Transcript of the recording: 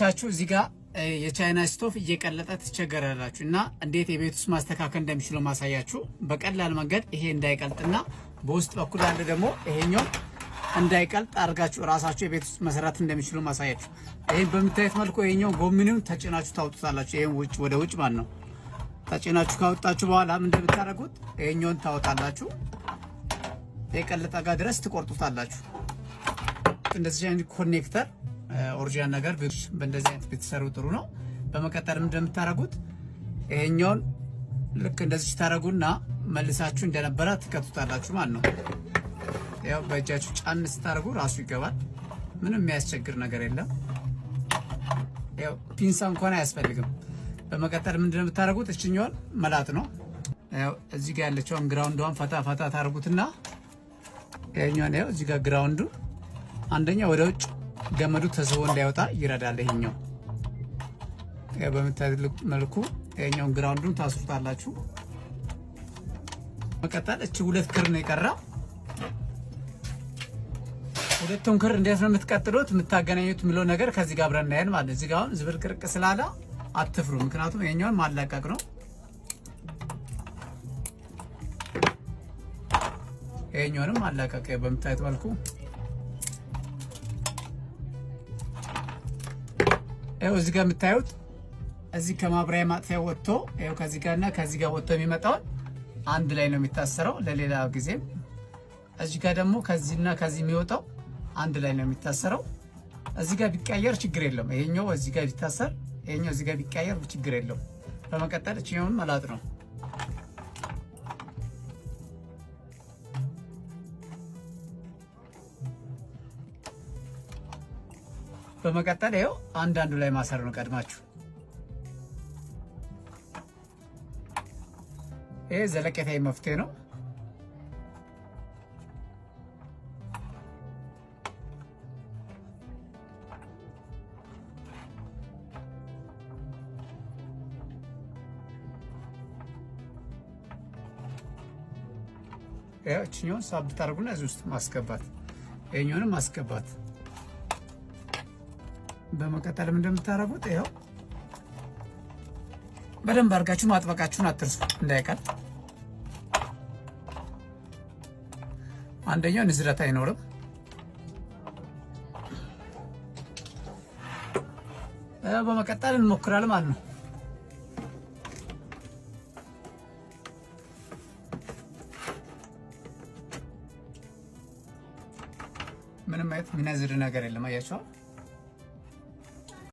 ብዙዎቻችሁ እዚህ ጋር የቻይና ስቶፍ እየቀለጠ ትቸገራላችሁ እና እንዴት የቤት ውስጥ ማስተካከል እንደሚችሉ ማሳያችሁ በቀላል መንገድ ይሄ እንዳይቀልጥና በውስጥ በኩል ያለ ደግሞ ይሄኛው እንዳይቀልጥ አድርጋችሁ ራሳችሁ የቤት ውስጥ መስራት እንደሚችሉ ማሳያችሁ። ይሄን በምታዩት መልኩ ይሄኛው ጎሚኑን ተጭናችሁ ታውጡታላችሁ። ይሄን ውጭ ወደ ውጭ ማለት ነው። ተጭናችሁ ካወጣችሁ በኋላ ምን እንደምታደርጉት ይሄኛውን ታወጣላችሁ። የቀለጠ ጋር ድረስ ትቆርጡታላችሁ። እንደዚህ አይነት connector original ነገር በእንደዚህ አይነት ብትሰሩ ጥሩ ነው። በመቀጠል እንደምታረጉት ይሄኛውን ልክ እንደዚህ ታረጉና መልሳችሁ እንደነበረ ትከቱታላችሁ ማለት ነው። ያው በእጃችሁ ጫን ስታረጉ ራሱ ይገባል። ምንም የሚያስቸግር ነገር የለም። ያው ፒንሳ እንኳን አያስፈልግም። በመቀጠል ምንድነው የምታረጉት? እችኛውን መላጥ ነው። ያው እዚህ ጋር ያለችውን ground ዷን ፈታ ፈታ ታረጉትና ይሄኛውን ያው እዚህ ጋር ground ኡ አንደኛ ወደ ውጭ ገመዱ ተስቦ እንዳይወጣ ይረዳል። ይሄኛው ያው በምታዩት መልኩ ይሄኛውን ground ኡን ታስሩታላችሁ። መቀጠል እቺ ሁለት ክር ነው የቀረው። ሁለቱን ክር እንዴት ነው የምትቀጥሉት የምታገናኙት የሚለው ነገር ከዚህ ጋር አብረን እናያለን ማለት ነው። እዚህ ጋር አሁን ዝብርቅርቅ ስላለ አትፍሩ፣ ምክንያቱም ይሄኛውን ማላቀቅ ነው። ይሄኛውንም ማላቀቅ በምታዩት መልኩ ይኸው እዚህ ጋር የምታዩት እዚህ ከማብሪያ ማጥፊያ ወጥቶ ይኸው ከዚህ ጋርና ከዚህ ጋር ወጥቶ የሚመጣውን አንድ ላይ ነው የሚታሰረው ለሌላ ጊዜም። እዚህ ጋር ደግሞ ከዚህና ከዚህ የሚወጣው አንድ ላይ ነው የሚታሰረው። እዚህ ጋር ቢቀየር ችግር የለውም። ይሄኛው እዚህ ጋር ቢታሰር፣ ይሄኛው እዚህ ጋር ቢቀየር ችግር የለውም። በመቀጠል እቺኛውን መላጥ ነው። በመቀጠል ይኸው አንዳንዱ ላይ ማሰር ነው ቀድማችሁ። ይሄ ዘለቄታዊ መፍትሄ ነው። ይኸው እቺኛውን ሳብ ታደርጉና እዚህ ውስጥ ማስገባት፣ ይሄኛውንም ማስገባት። በመቀጠልም እንደምታረጉት ይኸው በደንብ አድርጋችሁ ማጥበቃችሁን አትርሱ እንዳይቀልጥ። አንደኛው ንዝረት አይኖርም። በመቀጠል እንሞክራለን ማለት ነው። ምንም አይነት የሚነዝር ነገር የለም። አያችኋል።